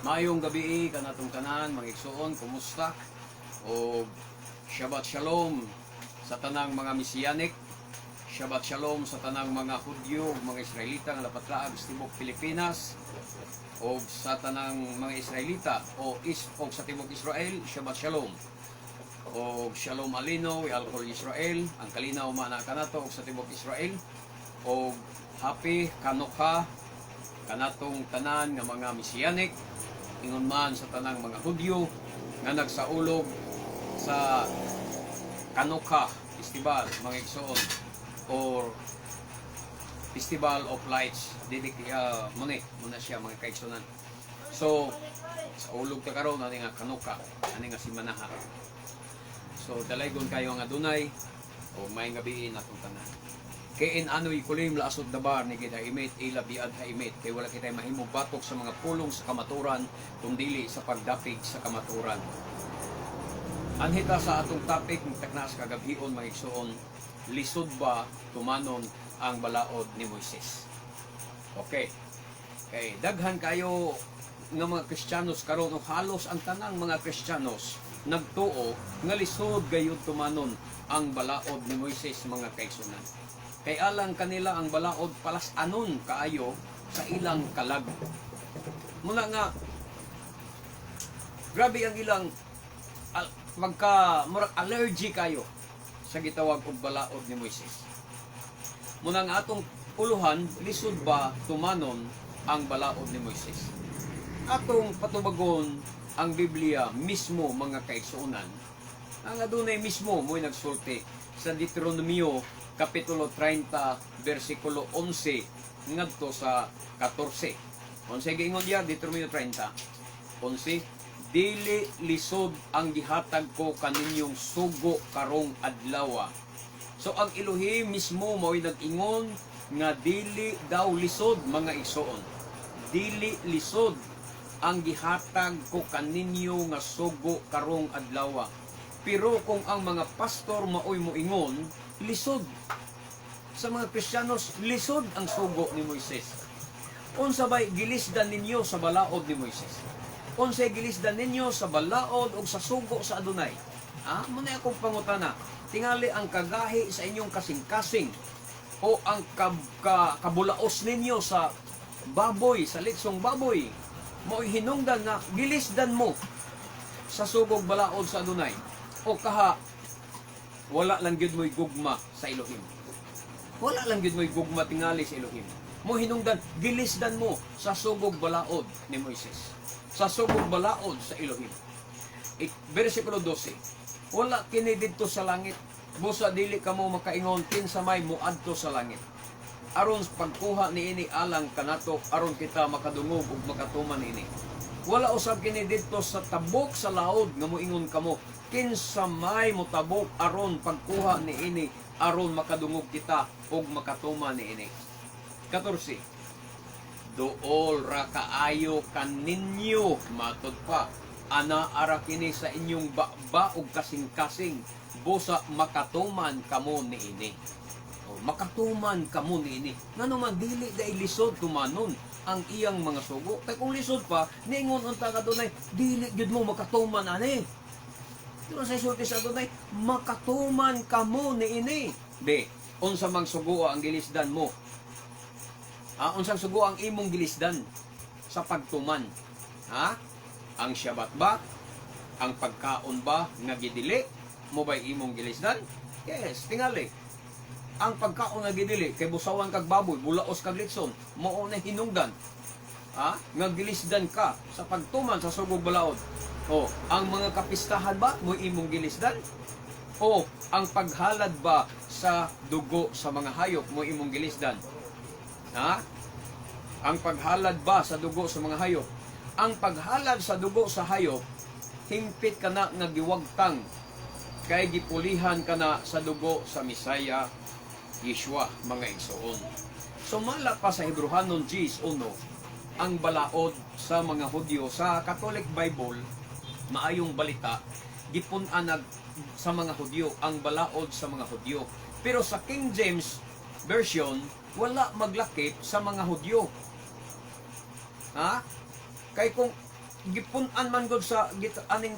Maayong gabi kanatong tanan, mga igsuon, kumusta? O Shabbat Shalom sa tanang mga Messianic. Shabbat Shalom sa tanang mga Hudyo, mga Israelita nga napatlaag sa tibok Pilipinas o sa tanang mga Israelita o is o sa tibok Israel, Shabbat Shalom. O Shalom Alino, Alcol Israel, ang kalinaw mana kanato og sa tibok Israel. O happy Chanukah kanatong tanan nga mga Messianic, ingon man sa tanang mga Hudyo nga nagsaulog sa Chanukah Festival, mga igsoon, or Festival of Lights dili muna muna siya, mga kaigsunan. So sa ulog ta karon ani nga Chanukah, ani nga simanaha. So dalaygon kayo ang Adonay o maayong gabi natong tanan. Kay anoy kulim laasot dabar ni gid imit ila biad ha imit, kay wala kitay mahimo batok sa mga pulong sa kamaturan kung dili sa pagdapig sa kamaturan. Anhita sa atong topic taknas kagabhion, mga igsoon, lisod ba tumanon ang balaod ni Moises? Okay. Kay daghan kayo nga mga Kristiyanos karon o halos ang tanang mga Kristiyanos nagtuo nga lisod gayud tumanon ang balaod ni Moises, mga kaigsunan. Kay alang kanila ang balaod palas-anon kaayo sa ilang kalag. Muna nga grabe ang ilang magka murag allergy kayo sa gitawag og balaod ni Moises. Muna nga atong uluhan, lisod ba tumanon ang balaod ni Moises? Atong patubagon ang Biblia mismo, mga kaigsuonan. Ang adunay mismo mo'y nagsulti sa Deuteronomio Kapitulo 30 versikulo 11 ngadto sa 14. Unsay giingon diya Deuteronomio 30 11? "Dili lisod ang gihatag ko kaninyong sugo karong adlaw." So ang Elohim mismo mao'y nag-ingon nga dili daw lisod, mga igsoon. "Dili lisod ang gihatag ko kaninyo nga sugo karong adlaw." Pero kung ang mga pastor maoy moingon, lisod. Sa mga Kristiyanos, lisod ang sugo ni Moises. Unsa bay gilisdan ninyo sa balaod ni Moises? Unsay gilisdan ninyo sa balaod o sa sugo sa Adonay? Ah, muna akong pangutana. Tingali ang kagahi sa inyong kasing-kasing o ang kabulaos ninyo sa baboy, sa litsong baboy, mo'y hinungdan nga gilisdan mo sa sugog balaod sa Adonay o kaha wala lang gyud mo'y gugma sa Elohim? Wala lang gyud mo'y gugma tingali sa Elohim. Mo hinungdan gilisdan mo sa sugog balaod ni Moises, sa sugog balaod sa Elohim. Versikulo 12. "Wala kini didto sa langit. Busa dili kamo makaingon kinsa may muadto sa langit aron pagkuha niini alang kanato, aron kita makadungog ug makatuman niini. Wala usab kini didto sa tabok sa laod nga moingon kamo kinsa may motabok aron pagkuha niini aron makadungog kita ug makatuman niini." 14. "Duol ra kaayo kaninyo, matod pa ana ara kini sa inyong baba ug kasing-kasing, busa makatuman kamo niini." O, makatuman kamo niini. Ngano man dili dai lisod tumanon ang iyang mga sugo? Kay kung lisod pa, niingon unta ka Adonay, dili gyud mo makatuman ani. Pero sa sulti sa Adonay, makatuman kamo niini. Be, unsa mang sugo ang gilisdan mo? Ah, unsang sugo ang imong gilisdan sa pagtuman? Ha? Ang Shabbat ba? Ang pagkaon ba nga gidili? Mo ba'y imong gilisdan? Yes, tingali. Ang pagkaon nga gidili, kay busawan kag baboy, bulaos kag litson, mao na hinungdan. Ha? Nga gilisdan ka sa pagtuman sa sugog balaod. O, ang mga kapistahan ba mo imong gilisdan? O, ang paghalad ba sa dugo sa mga hayop mo imong gilisdan? Ha? Ang paghalad ba sa dugo sa mga hayop? Ang paghalad sa dugo sa hayop, hingpit ka na nga giwagtang kay gipulihan ka na sa dugo sa Misaya Yeshua, mga igsoon. Sumala pa sa Hebrohanon 10:1, ang balaod sa mga Hudyo sa Catholic Bible, Maayong Balita, gipun-an sa mga Hudyo, ang balaod sa mga Hudyo. Pero sa King James Version, wala maglakip sa mga Hudyo. Ha? Kay kung Gipun-an man gud sa aning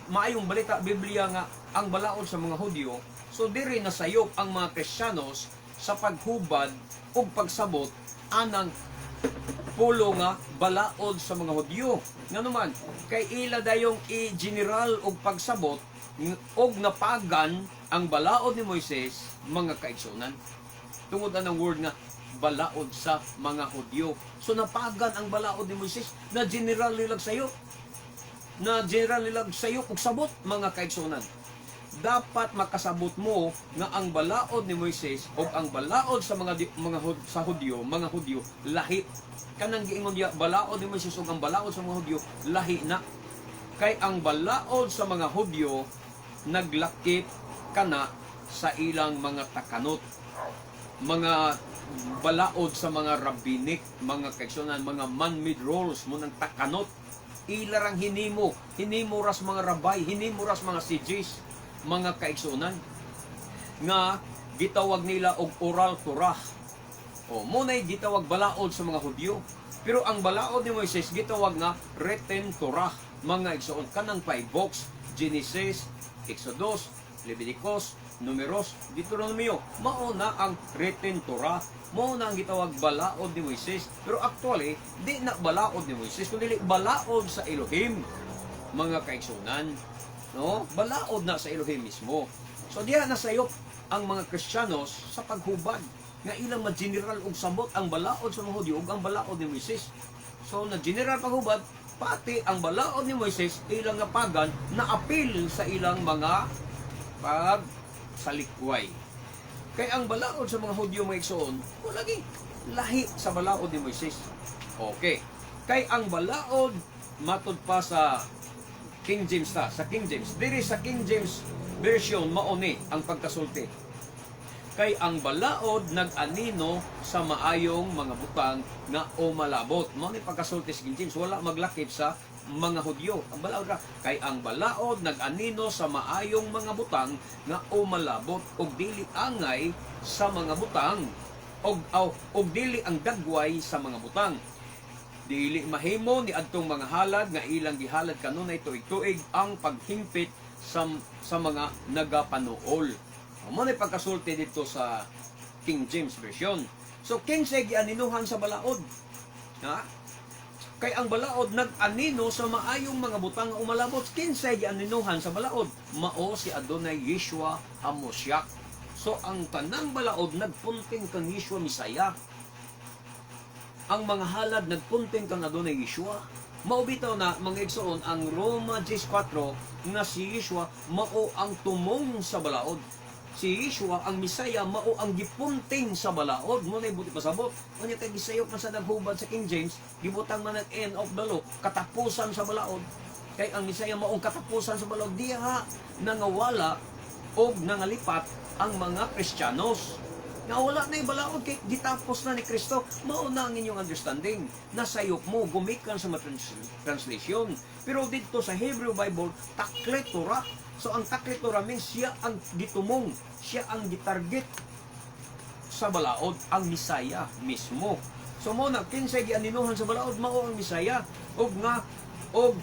Maayong Balita, Biblia, nga ang balaod sa mga Hudyo. So diri nasayop ang mga Kristiyanos sa paghubad ug pagsabot anang pulo nga balaod sa mga Hudyo. Ngano man? Kay ila dayong i-general og pagsabot og napagan ang balaod ni Moises, mga kaigsunan. Tungod anang word nga balaod sa mga Hudyo. So napagan ang balaod ni Moises na general nilag sayo. Na general nilag sayo og sabot, mga kaigsunan. Dapat makasabot mo nga ang balaod ni Moises o ang balaod sa mga di- mga Hud- sa Hudyo, mga Hudyo, lahi. Kanang giingon diya balaod ni Moises ug ang balaod sa mga Hudyo, lahi na. Kay ang balaod sa mga Hudyo naglakip kana sa ilang mga takanot, mga balaod sa mga rabbinic, mga kaigsunan, mga man-made rules mo ng takanot. Ila rang hinimo, hinimo ras mga rabbi, hinimo ras mga sages, mga kaigsunan, nga gitawag nila og oral Torah. O, mo na'y gitawag balaod sa mga Hudyo. Pero ang balaod ni Moises gitawag nga written Torah, mga igsoon, kanang five books, Genesis, Exodus, Leviticus, Numeros, Deuteronomio. Mao na ang written Torah. Mao na ang gitawag balaod ni Moises. Pero actually, di na balaod ni Moises, kundi balaod sa Elohim, mga kaigsunan. No? Balaod na sa Elohim mismo. So diha na sayop ang mga Kristiyanos sa paghubad nga ilang ma-general og sabot ang balaod sa mga Hudyo ug ang balaod ni Moises. So na general paghubad, pati ang balaod ni Moises ilang napagan na apil sa ilang mga pagsalikway. Kay ang balaod sa mga Hudyo, mga igsoon, wala lagi lahi sa balaod ni Moises. Okay. Kay ang balaod, matud pa sa King James ta, sa King James. Diri sa King James Version, mao ni ang pagkasulti. Kay ang balaod nag-anino sa maayong mga butang nga umalabot. Mao ni pagkasulti sa King James, wala maglakip sa mga Hudyo. Ang balaod ra, kay ang balaod nag-anino sa maayong mga butang nga umalabot ug dili angay sa mga butang og dili ang dagway sa mga butang. Dili mahimo ni adtong mga halad nga ilang gihalad kanunay tuig-tuig ang paghingpit sa mga nagapanuol. Mo na pagkasulti dito sa King James Version. So kinsay gianinuhan sa balaod? Ha? Kay ang balaod nag-anino sa maayong mga butang nga umalabot. Kinsay gianinuhan sa balaod? Mao si Adonai Yeshua Hamosyak. So ang tanang balaod nagpunting kang Yeshua Misaya. Ang mga halad nagpunting kang Adonai Yeshua. Mao bitaw na, mga igsoon, ang Roma 10:4 nga si Yeshua mao ang tumong sa balaod. Si Yeshua ang Misaya mao ang gipunting sa balaod. Mo na buti pasabot. Unya kay gisayop man sa naghubad sa King James, gibutang man ang end of the law, katapusan sa balaod. Kay ang Misaya maong katapusan sa balaod, diha nangawala og nangalipat ang mga Kristiyanos nga wala na yung balaod kay gitapos na ni Kristo. Mao na ang inyong understanding. Nasayop mo gumikan sa mga translation. Pero dito sa Hebrew Bible, takle Torah. So ang takle Torah means siya ang gitumong, siya ang gitarget sa balaod, ang Misaya mismo. So mo na kinsay gianinuhan sa balaod, mao ang Misaya. Og nga og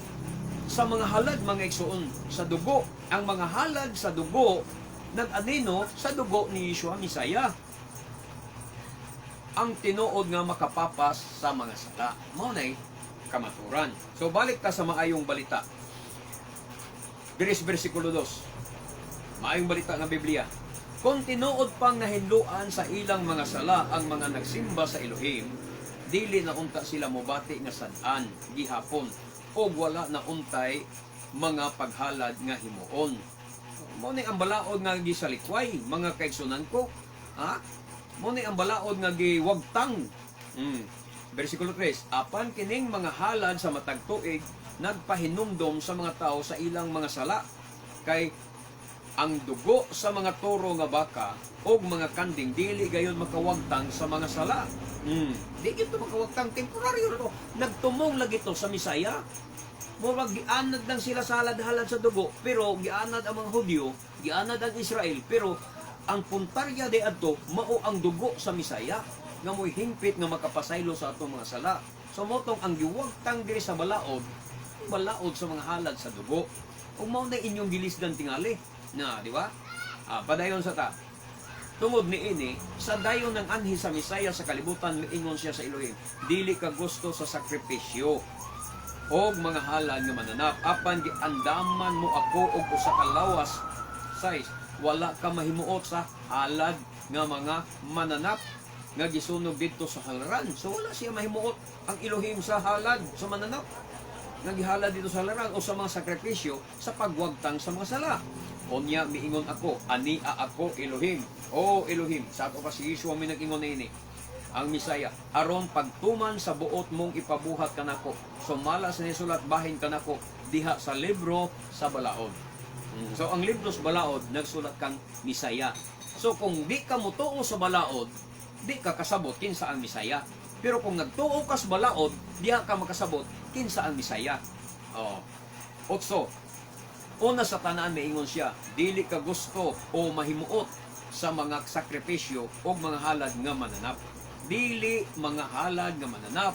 sa mga halad, mga igsoon, sa dugo, ang mga halad sa dugo nag-anino sa dugo ni Yeshua Misaya, ang tinuod nga makapapas sa mga sala. Mao nay kamaturan. So balik ta sa Maayong Balita. Diri sa versikulo 2. Maayong Balita nga Biblia. Kung tinuod pang nahinluan sa ilang mga sala ang mga nagsimba sa Elohim, dili na unta sila mobati nga sad-an gihapon og wala na untay mga paghalad nga himuon. Mao ni ang balaod nga gisalikway, mga kaigsunan ko. Ha? Mao ni ang balaod nga giwagtang. Versikulo 3, apan kining mga halad sa matag tuig nagpahinumdom sa mga tao sa ilang mga sala, kay ang dugo sa mga toro nga baka o mga kanding dili gayon makawagtang sa mga sala. Di gyud to makawagtang, temporaryo to. Nagtumong lagi to sa Misaya. Murag gianad lang sila sa halad-halad sa dugo, pero gianad ang mga Hudyo, gianad ang Israel, pero ang puntarya de adto mao ang dugo sa Misaya nga mo'y hingpit nga makapasaylo sa atong mga sala. So motong ang giwagtang diri sa balaod Balaod sa mga halad sa dugo. Ug mao na inyong gilisdan tingali. Na, di ba? Ah, padayon sa ta. Tungod niini, sa dayon ng anhi sa Misaya sa kalibutan, miingon siya sa Elohim, "Dili ka gusto sa sakripisyo og mga halad nga mananap, apan giandaman mo ako og usa ka lawas." Size, wala ka mahimuot sa halad nga mga mananap nga gisunog didto sa halaran. So wala siya mahimuot ang Elohim sa halad sa mananap nga gihalad didto sa halaran o sa mga sakripisyo sa pagwagtang sa mga sala. Unya miingon ako, "Ania ako, Elohim." O Elohim, sa ato pa si Yeshua may nag-ingon niini, ang Misaya, aron pagtuman sa buot mong ipabuhat kanako sumala sa nisulat bahin kanako diha sa libro sa balaod. So ang libro sa balaod nagsulat kang Misaya. So kung di ka motuo sa balaod, di ka kasabot kinsa ang Misaya. Pero kung nagtuo ka sa balaod, diha ka makasabot kinsa ang Misaya. Oh. Otso, una sa tanan maingon siya, "Dili ka gusto o mahimuot sa mga sakripisyo o mga halad nga mananap." Dili mga halad nga mananap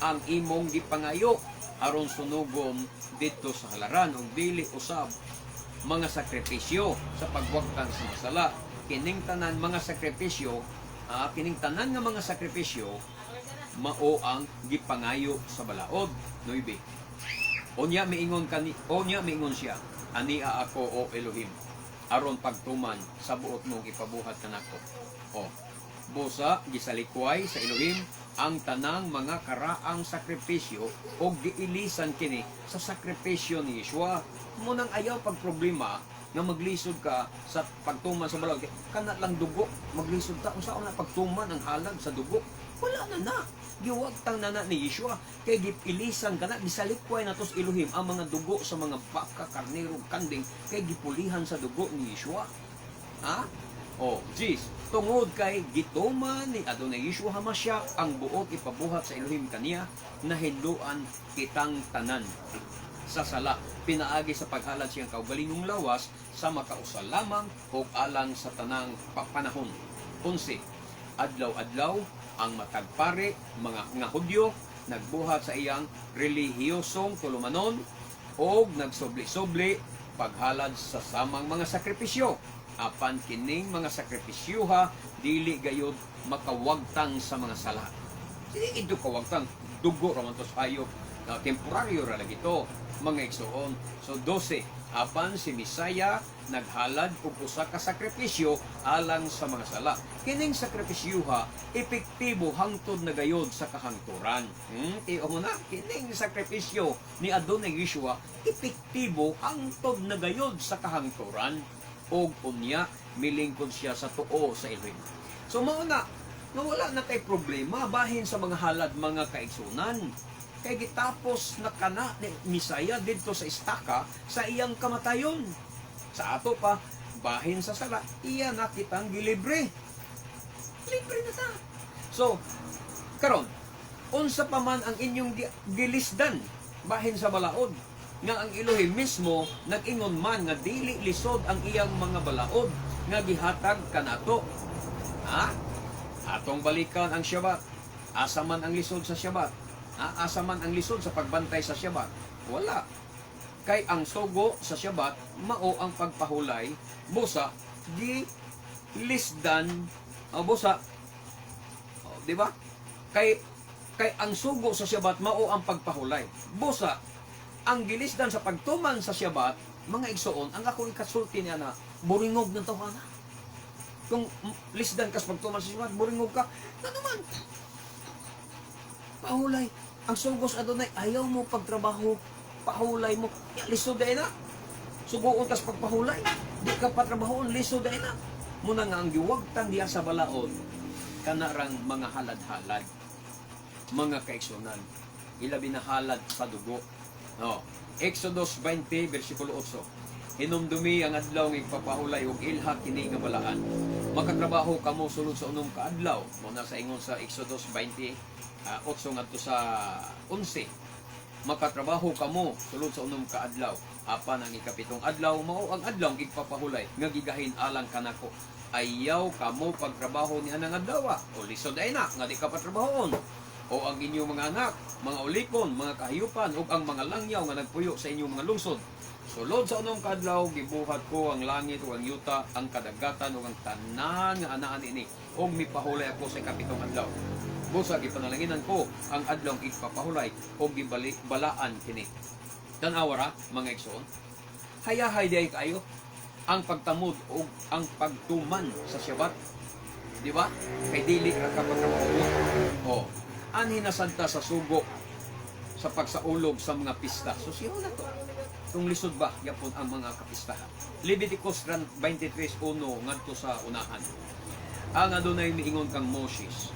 ang imong gipangayo aron sunugon didto sa halaran ug dili usab mga sakripisyo sa pagwagtang sa mga sala. Kining tanan mga sakripisyo, kining tanan nga mga sakripisyo mao ang gipangayo sa balaod. 9. Unya miingon siya, "Ania ako, o Elohim, aron pagtuman sa buot mong ipabuhat kanako." O, busa gisalikway sa Elohim ang tanang mga karaang sakripisyo o giilisan kini sa sakripisyo ni Yeshua. Munang ayaw pag problema nga maglisod ka sa pagtuman sa balaod. Kana lang dugo, maglisod ta. Kung saan na pagtuman ang halad sa dugo, wala na na. Giwagtang na na ni Yeshua. Kay gipilisan ka na, gisalikway na tos Elohim ang mga dugo sa mga baka, karnero, kanding, kay gipulihan sa dugo ni Yeshua. Ha? Oh, 10. Tungod kay gituman ni Adonai Yeshua Hamashiach ang buot ipabuhat sa Elohim kaniya, nahinluan kitang tanan sa sala pinaagi sa paghalad siyang kaugalingong lawas sa makausa lamang o alang sa tanang panahon. 11. Adlaw-adlaw ang matag pare mga nga Hudyo nagbuhat sa iyang relihiyosong tulumanon og nagsubli-subli paghalad sa samang mga sakripisyo. Apan kining mga sakripisyuha dili gayud makawagtang sa mga sala. Dili ito kawagtang, dugo ra man to sa hayop na temporaryo ra lagi to, mga igsoon. So 12, apan si Misaya naghalad og usa ka sakripisyo alang sa mga sala. Kining sakripisyuha epektibo hangtod na gayod sa kahangturan. Tiyo mo na, kining sakripisyo ni Adonai Yeshua epektibo hangtod na gayod sa kahangturan. Og unya milingkod siya sa tuo sa Elohim. So mao na nga wala na kay problema bahin sa mga halad, mga kaigsunan. Kay gitapos na kana ni Misaya didto sa istaka sa iyang kamatayon. Sa ato pa, bahin sa sala, iya na kitang gilibre. Libre na ta. So, karon, unsa pa man ang inyong gilisdan bahin sa balaod nga ang Elohim mismo nag-ingon man nga dili lisod ang iyang mga balaod nga gihatag kanato? Ha? Atong balikan ang Shabbat. Asa man ang lisod sa Shabbat? Ha? Asa man ang lisod sa pagbantay sa Shabbat? Wala. Kay ang sugo sa Shabbat mao ang pagpahulay, busa gi lisdan o busa o, di ba? Kay ang sugo sa Shabbat mao ang pagpahulay. Busa ang gilisdan sa pagtuman sa Shabbat, mga igsoon, ang ako ikasulti niya na buringog ng tawhana. Kung lisdan ka sa pagtuman sa Shabbat, buringog ka. Ano naman? Pahulay. Ang sugos Adonai, ayaw mo pagtrabaho, pahulay mo. Ya, lisod dahil na. Suguon ka sa pagpahulay. Di ka patrabahoon, lisod dahil na. Muna nga ang giwagtang diya sa balaod, kanarang mga halad-halad, mga kaigsunan, ilabi na halad sa dugo. No. Exodus 20, versikulo 8. Hinumdumi ang adlaw nga igpapahulay ug ilha kini nga balaan. Makatrabaho kamo sulod sa unom ka adlaw. Mo na sa ingon sa Exodus 20, 8 ngadto sa 11. Makatrabaho kamo sulod sa unom ka adlaw. Apan ang ikapitong adlaw mao ang adlaw nga igpapahulay nga gigahin alang kanako. Ayaw kamo pagtrabaho ni anang adlaw. O lisod ay na nga di ka patrabahoon. O ang inyong mga anak, mga ulipon, mga kahayupan, ug ang mga langyaw nga nagpuyo sa inyong mga lungsod. Sulod sa unom ka adlaw gibuhat ko ang langit ug ang yuta, ang kadagatan ug ang tanan nga anaa niini, ug mipahulay ako sa ikapitong adlaw. Busa gipanalanginan ko ang adlawng igpapahulay ug gibali balaan kini. Tan-awa ra, mga igsoon. Hayahay diay kaayo ang pagtamod ug ang pagtuman sa Syabat. Di ba? Kay dili ra ka pagtrabaho. O, anhi na sad ta sa sugo sa pagsaulog sa mga pista. So siya na to. Kung lisod ba yapon ang mga kapistahan. Leviticus 23:1 ngadto sa unahan. Ang adunay miingon kang Moses,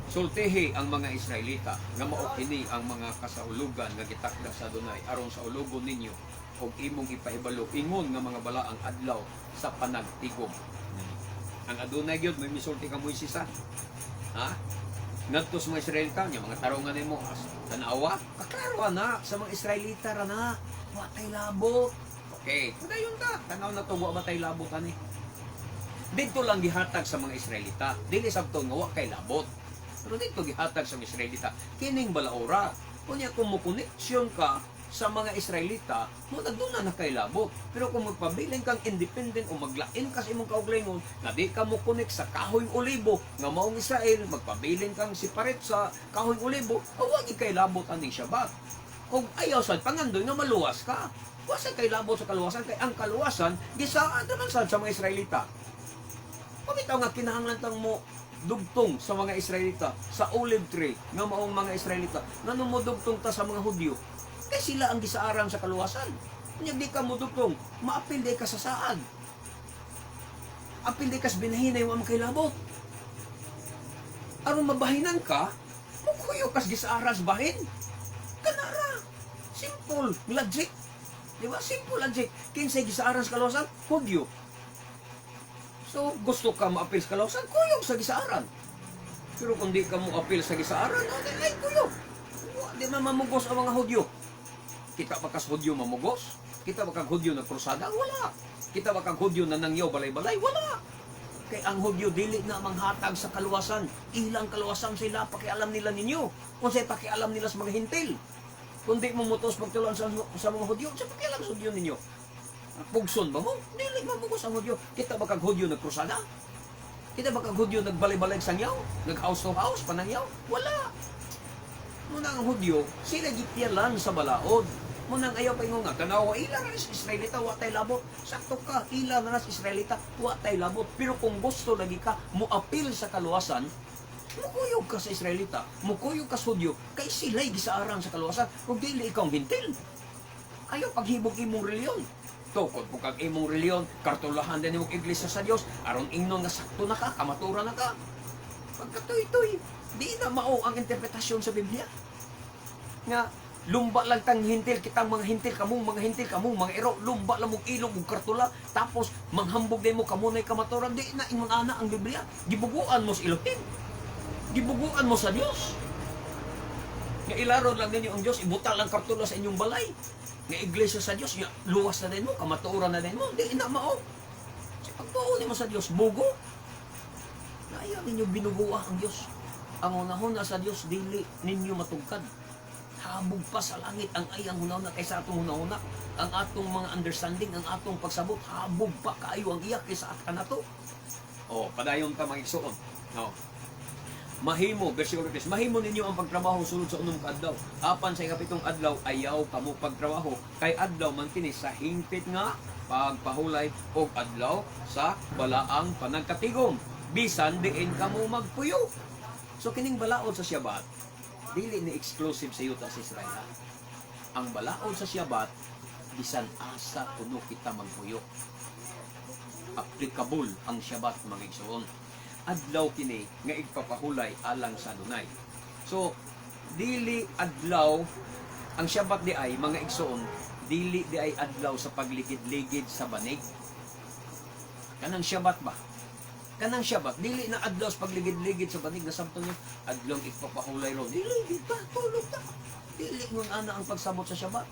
"Sultihi ang mga Israelita nga mao kini ang mga kasaulugan nga gitakda sa Adunay aron saulugon ninyo ug imong ipahibalo ingon nga mga balaang adlaw sa panagtigom." Ang Adunay gyud may misulti kang Moises, ha? Ha? Ngadto sa mga Israelita nya mga tarungan nimo as tan-awa, kaklaro na sa mga Israelita ra na. Wa tay labot. Okay, padayon ta. Tanaw na to, wa ba tay labot ani? Dito lang gihatag sa mga Israelita. Dili sabton nga wa kay labot. Pero dito gihatag sa mga Israelita kining balaora. Unya kung mo koneksyon ka sa mga Israelita, mo nagduna na kay labot. Pero kung magpabilin kang independent o maglain ka sa imong kaugalingon, nga di ka mo connect sa kahoy olibo nga maong Israel, magpabilin kang separate sa kahoy olibo, wa gyud kay labot aning Syabat. Kung ayaw sad pangandoy nga maluwas ka. Wa sad kay labot sa kaluwasan, kay ang kaluwasan gisaad naman sad sa mga Israelita. Pamitaw nga kinahanglan tang mo dugtong sa mga Israelita sa olive tree nga maong mga Israelita, ngano mo dugtong ta sa mga Hudyo? Kay sila ang gisaaran sa kaluwasan. Unya di ka mo dugtong, maapil di ka sa saad, apil di ka sa binahinay, wa man kay labot. Aron mabahinan ka, mukuyog kas gisaaran sa bahin. Kanara simple logic, di ba? Simple logic. Kinsay gisaaran sa kaluwasan? Hudyo. So, gusto ka maapil sa kaluwasan, kuyog sa gisaaran. Pero kung di ka mo apil sa gisaaran, ay, ay kuyog. Di man mamugos ang mga Hudyo. Kita ba kas Hudyo mamugos? Kita ba kag Hudyo na krusada? Wala. Kita ba kag Hudyo na nangyaw balay-balay? Wala. Kay ang Hudyo dili na manghatag sa kaluwasan. Ilang kaluwasan sila, pakialam nila ninyo. Kung sa'y pakialam nila sa mga Hentil. Kung di mo mutos pagtuluan sa mga Hudyo, sa pakialam sa Hudyo ninyo. Pugson ba mo? Dili mamugos ang Hudyo. Kita ba kag Hudyo nagkrusada? Kita ba kag Hudyo nagbalay-balay sangyaw? Nag house to house, panangyaw? Wala. Muna ang Hudyo, sila gityalan sa balaod. Munang ayaw pa ingon nga, tanawa, ila na sa Israelita, wa tay labot. Sakto ka, ila na sa Israelita, wa tay labot. Pero kung gusto lagi ka, moapil sa kaluwasan, mukuyog ka sa Israelita, mukuyog ka sa Hudyo, kay sila'y gisaaran sa kaluwasan, kung dili ikaw ang Hentil. Ayaw paghibog imong reliyon. Tukod po kag imong reliyon, kartulahan din imong iglesia sa Dios, aron ingnon nga sakto na ka, kamatura na ka. Pagkatuy-tuy, di na mao ang interpretasyon sa Biblia. Nga, lumba lang tang Hentil, kitang mga Hentil, kamong mga Hentil, kamong mga ero, lumba lang mong ilong ug kartula, tapos manghambog din mo kamo na'y kamaturan, di na ingon ana ang Biblia. Gibuguan mo sa Elohim. Gibuguan mo sa Dios. Nga ilaron lang ninyo ang Dios, ibuta lang kartula sa inyong balay. Nga iglesia sa Dios, nga luwas na din mo, kamatuoran na din mo, di na mao. Sa pagtuo nimo sa Dios, bugo. Na ayaw ninyo binugua ang Dios. Ang hunahuna sa Dios dili ninyo matugkad. Habog pa sa langit ang ayang hunahuna kaysa atong hunahuna. Ang atong mga understanding, ang atong pagsabot, habog pa kaayo ang iya kaysa at kanato. Oh, padayon ta, mga igsoon. No. Mahimo, versikulo 3, mahimo ninyo ang pagtrabaho sulod sa unom ka adlaw. Apan sa ikapitong adlaw, ayaw kamo pagtrabaho, kay adlaw man kini sa hingpit nga pagpahulay og adlaw sa balaang panagkatigom. Bisan diin kamo magpuyo. So kining balaod sa Syabat, dili ni exclusive sa yuta sa Israel, ha? Ang balaod sa Syabat, bisan asa kuno kita magpuyo. Applicable ang Syabat, mga igsoon. Adlaw kini nga igpapahulay alang sa Adunay. So dili adlaw ang Syabat di ay, mga igsoon, dili di ay adlaw sa pagligid-ligid sa banig. Kanang Syabat ba? Kanang Syabat dili na adlaw sa pagligid-ligid sa banig. Nasabton niyo adlaw igpapahulay ron. Dili di ta tulog ta. Dili ngon ana ang pagsabot sa Syabat.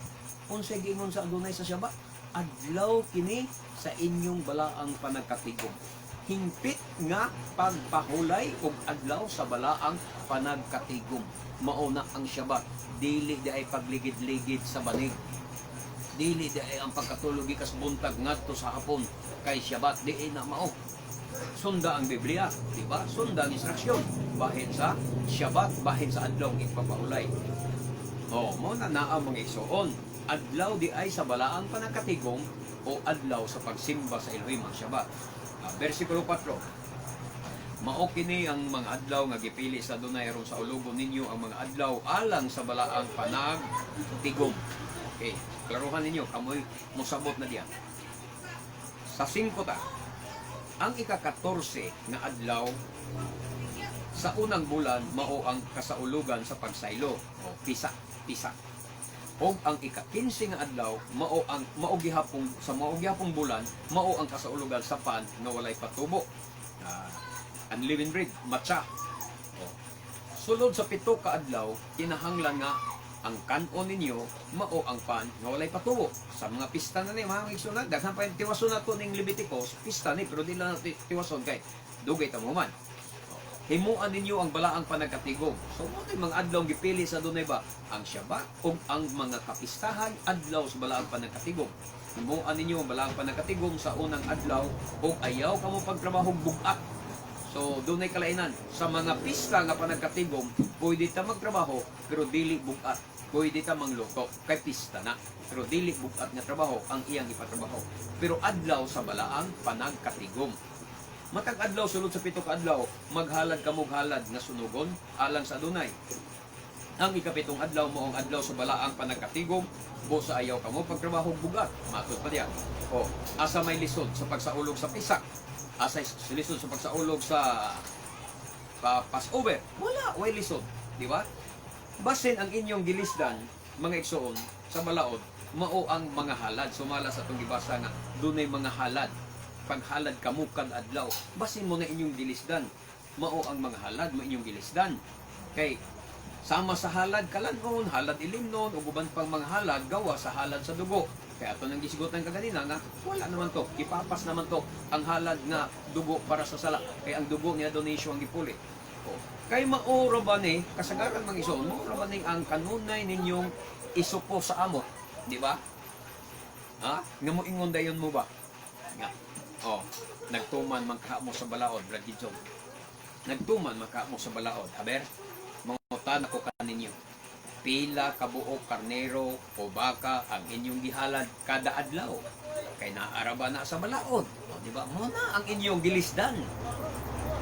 Unsay giingon sa Adunay sa Syabat? Adlaw kini sa inyong balaang panagkatigom. hingpit nga pagpahulay ug adlaw sa balaang panagkatigom. Mao na ang Shabbat. Dili di ay pagligid-ligid sa banig. Dili di ay ang pagkatulog gikas buntag ngadto sa hapon kay Shabbat, di na mao. Sunda ang Biblia, di ba? Sunda ang instruksyon. Bahin sa Shabbat, bahin sa adlaw ipapahulay. Oh, mao na naa, mga igsoon. Adlaw di ay sa balaang panagkatigom o adlaw sa pagsimba sa Elohim ang Shabbat. Versikulo 4. Mao kini ang mga adlaw nga gipili sa Adunay aron saulugon ninyo ang mga adlaw alang sa balaang panagtigom. Okay, klaruhan ninyo, kamoy mosabot na diya. Sa 5 ta, ang ika-14 nga adlaw sa unang bulan mao ang kasaulugan sa pagsaylo o pisa pisa. Og ang ika-15 nga adlaw mao ang mao gihapong sa mao gihapong bulan mao ang kasaulugan sa pan nga walay patubo. Unleavened bread, matsa. O. Sulod sa 7 ka adlaw, kinahanglan nga ang kan-on ninyo mao ang pan nga walay patubo. Sa mga pista na ni, mga igsoon, daghan pa yung tiwason nato ning Leviticus, pista ni, pero di lang nato tiwason kay dugay ta mo man. Himuan ninyo ang balaang panagkatigom. So mao mga adlaw gipili sa Adunay ba? Ang Shabbat ug ang mga kapistahan, adlaw sa balaang panagkatigom. Himuan ninyo ang balaang panagkatigom sa unang adlaw ug ayaw kamo pagtrabaho bug-at. So dunay kalainan sa mga pista nga panagkatigom, pwede ta magtrabaho pero dili bug-at. Pwede ta mangluto kay pista na. Pero dili bug-at nga trabaho ang iyang ipatrabaho. Pero adlaw sa balaang panagkatigom. Matag adlaw sulod sa 7 ka adlaw, maghalad kamo og halad nga sunugon alang sa Adunay. Ang ikapitong adlaw mao ang adlaw sa balaang panagkatigom, busa ayaw kamo pagtrabaho bug-at. Matod pa diya. O, asa may lisod sa pagsaulog sa Pisak? Asa lisod sa pagsaulog sa Passover? Wala, way lisod, di ba? Basin ang inyong gilisdan, mga igsoon, sa balaod, mao ang mga halad. Sumala sa atong gibasa nga dunay mga halad. Paghalad kamo kad adlaw, basin mo na inyong gilisdan. Mao ang mga halad mo inyong gilisdan. Kay sama sa halad kalanon, halad ilimnon, ug uban pang mga halad gawa sa halad sa dugo. Kaya ato nang gisigutan kaganina nga wala naman to, ipapas naman to ang halad nga dugo para sa sala. Kay ang dugo ni Adonisio ang gipuli. O, kay mao ra ba ni kasagaran, mga igsoon, mao ra ba ni ang kanunay ninyong isupo sa amot, di ba? Ha? Nga mo ingon dayon mo ba? Nga. Oh, nagtuman man ka mo sa balaod, Brad Gidjong. Nagtuman man ka mo sa balaod. Aber, mangutan ako kaninyo. Pila ka buok karnero o baka ang inyong gihalad kada adlaw? Kay naaraba na sa balaod. O, di ba? Mo na ang inyong gilisdan.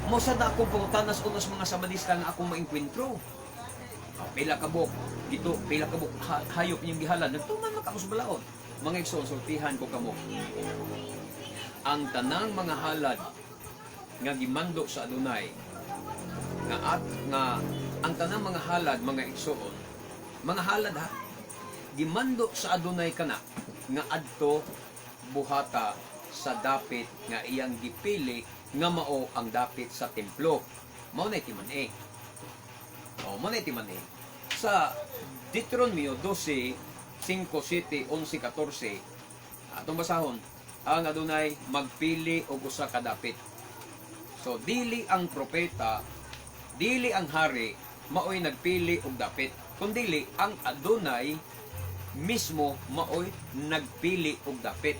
Mo sa na akong pangutanas unos mga Sabadista nga akong maengkwentro. O, pila ka buok dito, pila ka buok hayop inyong gihalad? Nagtuman man kamo sa balaod. Mga igsoon, sultihan ko kamo. Ang tanang mga halad nga gimando sa Adunay nga at nga ang tanang mga halad, mga igsoon, mga halad ha, gimando sa Adunay kana nga adto buhata sa dapit nga iyang gipili nga mao ang dapit sa templo. Mao na timan eh. O, mao na timan eh. Sa Deuteronomio 12, 5, 7, 11, 14, atong basahon, ang Adunay magpili og usa ka dapit. So dili ang propeta, dili ang hari maoy nagpili og dapit, kundili ang Adunay mismo maoy nagpili og dapit.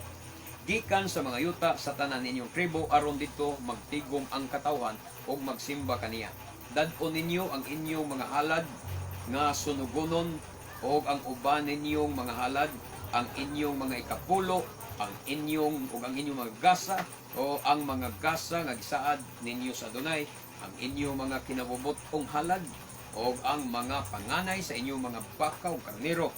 Gikan sa mga yuta sa tanan ninyong tribo aron didto magtigom ang katawhan ug magsimba kaniya. Dad-on ninyo ang inyong mga halad nga sunugonon ug ang uban ninyong mga halad, ang inyong mga ikapulo, ang inyong ug ang inyong mga gasa o ang mga gasa nga gisaad ninyo sa Adunay, ang inyong mga kinabubut-ong halad ug ang mga panganay sa inyong mga baka ug karnero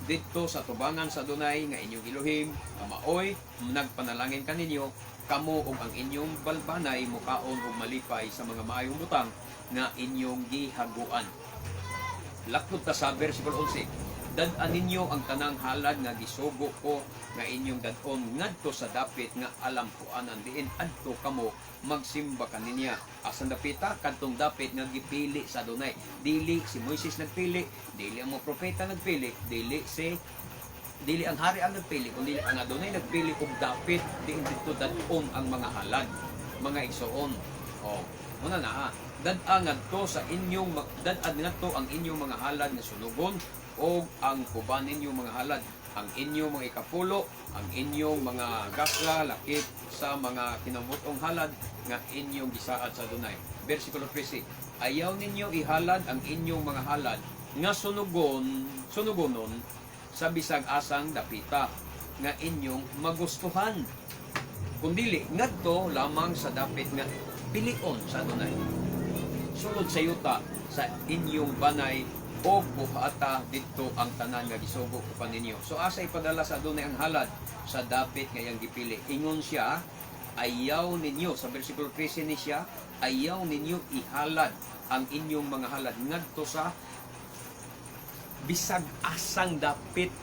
didto sa tubangan sa Adunay nga inyong Elohim nga maoy nagpanalangin kaninyo. Kamo ug ang inyong balbanay mukaon ug malipay sa mga maayong butang nga inyong gihaguan. Laktod ta sa versikulo 11. Dad-an ninyo ang tanang halad nga gisugo ko nga inyong dad-on ngadto sa dapit nga alampuanan diin adto kamo magsimba kaninya. Asan dapita? Kadtong dapit nga gipili sa Adunay. Dili si Moises nagpili, dili ang mga propeta nagpili, dili ang hari ang nagpili, kundi ang Adunay nagpili og dapit diin didto dad-on ang mga halad. mga igsoon. Oh, muna na ah. Dad-a ngadto sa inyong dad-a ngadto ang inyong mga halad nga sunugon o ang uban ninyong mga halad, ang inyong mga ikapulo, ang inyong mga gasla lakip sa mga kinabutong halad nga inyong gisaad sa Adunay. Versikulo 13. Ayaw ninyo ihalad ang inyong mga halad nga sunugon, sunugonon sa bisag asang dapita nga inyong magustuhan, kundili ngadto lamang sa dapit nga pilion sa Adunay sulod sa yuta sa inyong banay o buhata didto ang tanan nga gisugo ko ninyo. So asa ipadala sa Adunay ang halad? Sa dapit nga iyang gipili. Ingon siya, ayaw ninyo, sa versikulo 13 ni siya, ayaw ninyo ihalad ang inyong mga halad ngadto sa bisag asang dapit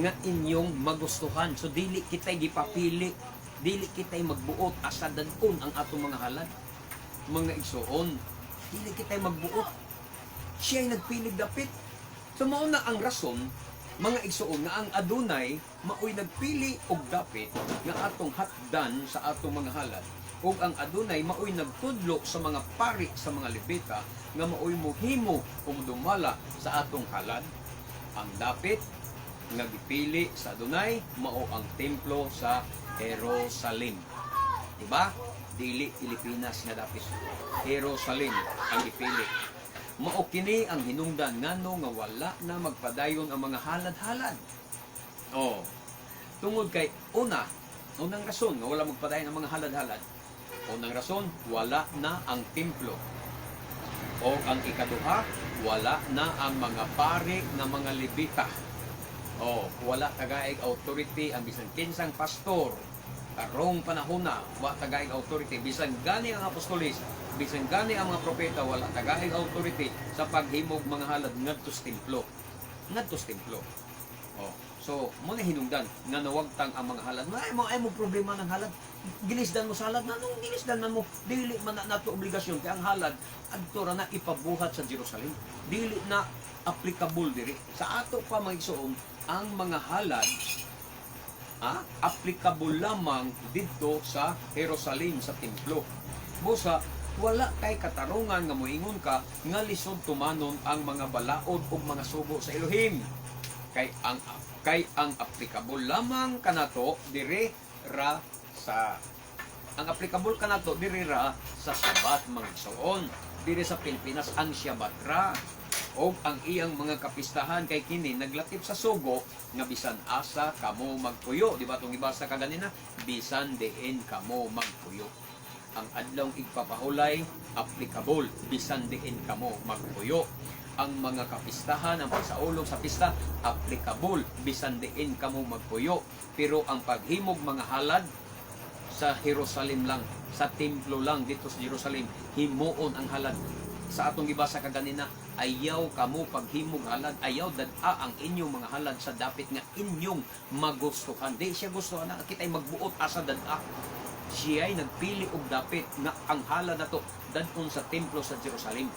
nga inyong magustuhan. So dili kita'y gipapili, dili kita'y magbuot asa dadon ang atong mga halad. Mga igsoon, dili kita'y magbuot. Siya'y nagpilig dapit. So mao na ang rason, mga igsoon, nga ang Adunay maoy nagpili og dapit nga atong hatdan sa atong mga halad. Ug ang Adunay maoy nagtudlo sa mga pari, sa mga Levita, nga maoy muhimo o dumala sa atong halad. Ang dapit nga gipili sa Adunay mao ang templo sa Jerusalem. Diba? Dili Pilipinas nga dapit. Jerusalem ang gipili. Mao kini ang hinungdan ngano nga wala na magpadayon ang mga halad-halad. Oh. Tungod kay una, unang rason nga wala magpadayon ang mga halad-halad. Unang rason, wala na ang templo. O ang ikaduha, wala na ang mga pari nga mga Levita. Oh, wala tagaig authority ang bisan kinsang pastor karong panahona, wa tagaig authority bisan gani ang apostolis, bisan gani ang mga propeta, wala tagaig authority sa paghimog mga halad ngadto sa templo. Ngadto sa templo. Oh, so mo na hinungdan nga nawagtang ang mga halad. Ay mo ay mo problema ng halad. Gilisdan mo sa halad, nganong gilisdan man mo? Dili man na nato obligasyon kay ang halad adto ra na ipabuhat sa Jerusalem. Dili na applicable diri. Sa ato pa, mga igsoon, ang mga halad applicable lamang didto sa Jerusalem, sa templo. Busa wala kay katarungan nga moingon ka nga lisod tumanon ang mga balaod ug mga sugo sa Elohim. Kay ang applicable lamang kanato dire ra sa ang applicable kanato dire ra sa Sabat, mga igsoon. Dire sa Pilipinas ang Syabat ra o ang iyang mga kapistahan, kay kini naglakip sa sugo nga bisan asa kamo magpuyo. Di ba itong ibasa kaganina? Bisan diin kamo magpuyo. Ang adlawng igpapahulay, applicable bisan diin kamo magpuyo. Ang mga kapistahan, ang pagsaulog sa pista, applicable bisan diin kamo magpuyo. Pero ang paghimog mga halad, sa Jerusalem lang, sa templo lang dito sa Jerusalem, himuon ang halad. Sa atong gibasa kaganina, ayaw kamo paghimog halad, ayaw dad-a ang inyong mga halad sa dapit nga inyong magustuhan. Di siya gusto na kita'y magbuot asa dad-a. Siya'y nagpili og dapit nga ang halad nato dadon sa templo sa Jerusalem.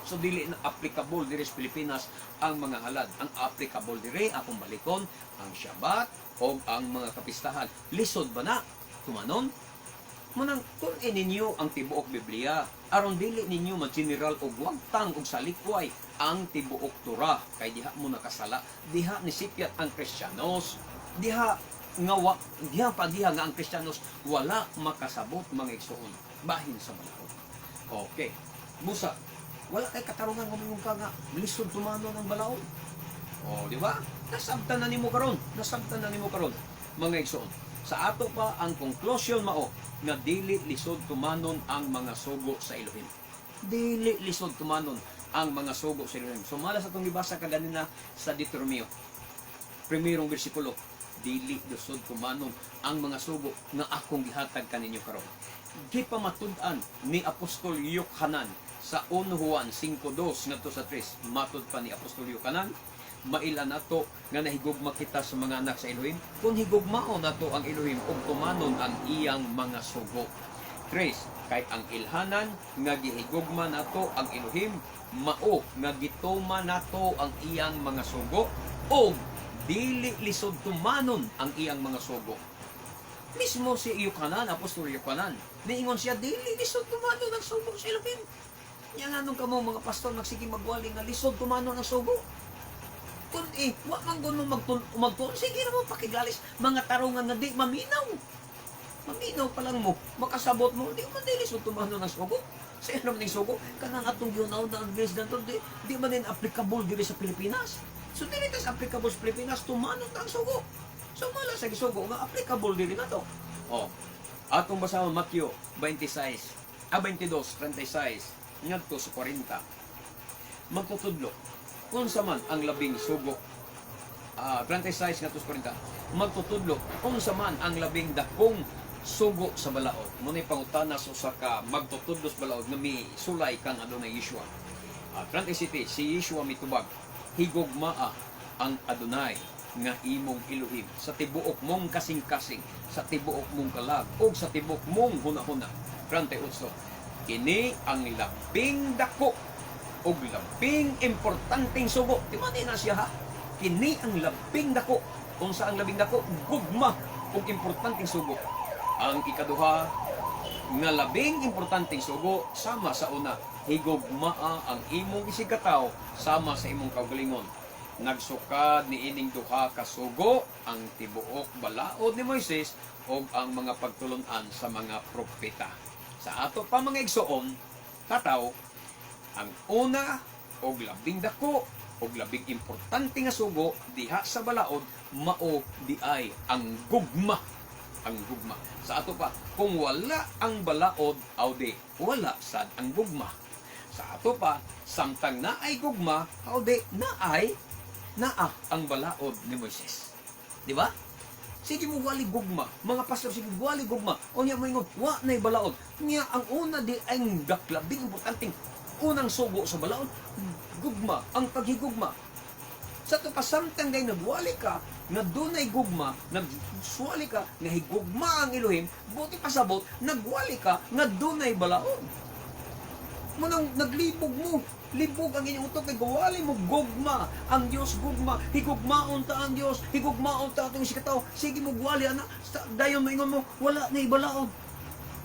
So dili na applicable diri sa Pilipinas ang mga halad. Ang applicable diri, akong balikon, ang Syabat o ang mga kapistahan. Lisod ba na tumanon? Munang kung ninyo ang tibuok Biblia aron dili ninyo ma-general og wagtang og salikway ang tibuok Torah, kay diha mo nakasala, diha ni sipyat ang Kristiyanos, diha nga wa, diha pa diha nga ang Kristiyanos wala makasabot, mga igsoon, bahin sa balaod. Okay, busa wala kay katarungan nga moingon ka nga lisod tumanon ang balaod. O, di ba? Nasabtan na nimo karon. Nasabtan na nimo karon, mga igsoon. Sa ato pa, ang conclusion mao nga dili lisod tumanon ang mga sugo sa Elohim. Dili lisod tumanon ang mga sugo sa Elohim. Sumala sa atong gibasa kaganina sa Deuteronomio, primerong bersikulo, dili lisod tumanon ang mga sugo nga akong gihatag kaninyo karon. Gipamatud-an ni Apostol Yohanan sa 1 Juan 5:2 ngadto sa 3. Matud pa ni Apostol Yohanan, maila nato nga nahigugma kita sa mga anak sa Elohim kung higugmaon nato ang Elohim ug tumanon ang iyang mga sugo. 3. Kay ang ilhanan nga gihigugma nato ang Elohim mao nga gituman nato ang iyang mga sugo, ug dili lisod tumanon ang iyang mga sugo. Mismo si Yochanan, Apostol Yochanan, niingon siya, dili lisod tumanon ang sugo sa Elohim. Nya nganong kamo mga pastor nagsige magwali nga lisod tumanon ang sugo? Kung eh, wa man gun mo magtuon, sige na mo pakiglalis mga tarungan nga di maminaw. Maminaw pa lang mo, makasabot mo, di man dili lisod tumanon ang sugo. Sa ano man yung sugo, kanang atong ginaw na ang grace danto, di man din applicable diri sa Pilipinas. So dili tas applicable sa Pilipinas, tumanon ta ang sugo. So mala sa gisugo nga applicable diri na to. Oh. Atong basahon Matthew 26, 22, 36 ngadto sa 40. Magtutudlo unsa man ang labing sugo, 36 ngadto sa 40. Magtutudlo, unsa man ang labing dakong sugo sa balaod? Mao nay pangutana sa usa ka magtutudlo sa balaod nga misulay kang adunay Yeshua. 37, si Yeshua mitubag, "Higugmaa ang Adonai nga imong Elohim sa tibuok mong kasing-kasing, sa tibuok mong kalag, ug sa tibuok mong hunahuna." 38. Kini ang labing dako ug labing importanteng sugo. Di man na siya ha. Kini ang labing dako. Unsa ang labing dako? Gugma ug importanteng sugo. Ang ikaduha nga labing importanteng sugo sama sa una, higugmaa ang imong isigkatawo sama sa imong kaugalingon. Nagsukad niining duha ka sugo ang tibuok balaod ni Moises ug ang mga pagtulunan sa mga propeta. Sa ato pa, mga igsoon, tataw, ang una og labing dako og labing importante nga sugo diha sa balaod mao diay ang gugma, ang gugma. Sa ato pa, kung wala ang balaod, awde wala sad ang gugma. Sa ato pa, samtang naay gugma, awde naay naa ang balaod ni Moises, di ba? Sige mo wali gugma. Mga pastor, sige wali gugma. Unya mo ingon, wa na'y balaod. Nya ang una di ang labing importanteng unang sugo sa balaod, gugma, ang paghigugma. Sa ato pa, samtang day nagwali ka, nga dunay gugma, nagsuwali ka, nga higugma ang Elohim, buti pasabot, nagwali ka, nga dunay balaod. Munang naglibog mo, libog ang inyong utok kay gawali mo gugma ang Dios, gugma, higugmaon ta ang Dios, higugmaon ta atong isigkatawo. Sige mo gwali ana, dayon mo ingon mo wala na balaod.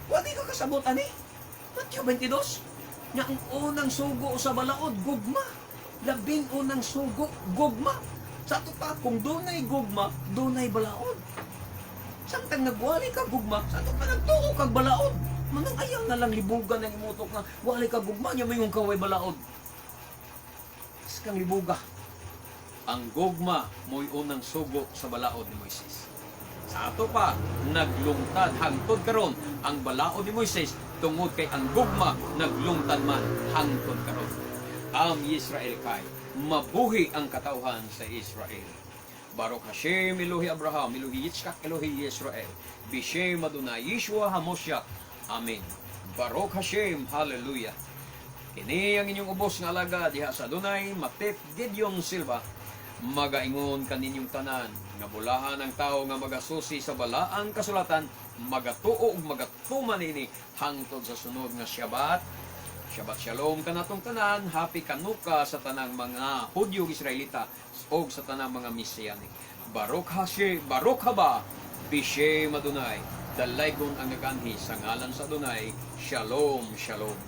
Wa di ka kasabot ani Matthew 22 nga ang unang sugo sa balaod, gugma. Labing unang sugo, gugma. Sa ato pa, kung dunay gugma, dunay balaod. Samtang nagwali ka gugma, sa ato pa nagtuo kag balaod. Manang ayaw na lang libugan ng imutok nga wali ka gugma nya moingon ka way balaod. Kang libuga. Ang gugma mo'y unang sugo sa balaod ni Moises. Sa ato pa, naglungtad hangtod karon ang balaod ni Moises tungod kay ang gugma naglungtad man hangtod karon. Am Yisrael kay mabuhi ang katawhan sa Israel. Baruch Hashem Elohi Abraham, Elohi Yitzchak, Elohi Israel. Bishem Adonai Yeshua Hamosyak. Amen. Baruch Hashem, Hallelujah. Kini ang inyong ubos nga alaga diha sa Adonai, Matip Gideon Silva. Magaingon kaninyong tanan nga bulahan ang tao nga magasusi sa balaang kasulatan, magatuo ug magatuman ini hangtod sa sunod nga Shabbat. Shabbat Shalom kanatong tanan, happy Kanuka sa tanang mga Hudyo, Israelita ug sa tanang mga Mesianic. Baruch Hashem, Baruch haba, Bishem Adonai. Dalaygon ang naganhi sa ngalan sa Adonai. Shalom, shalom.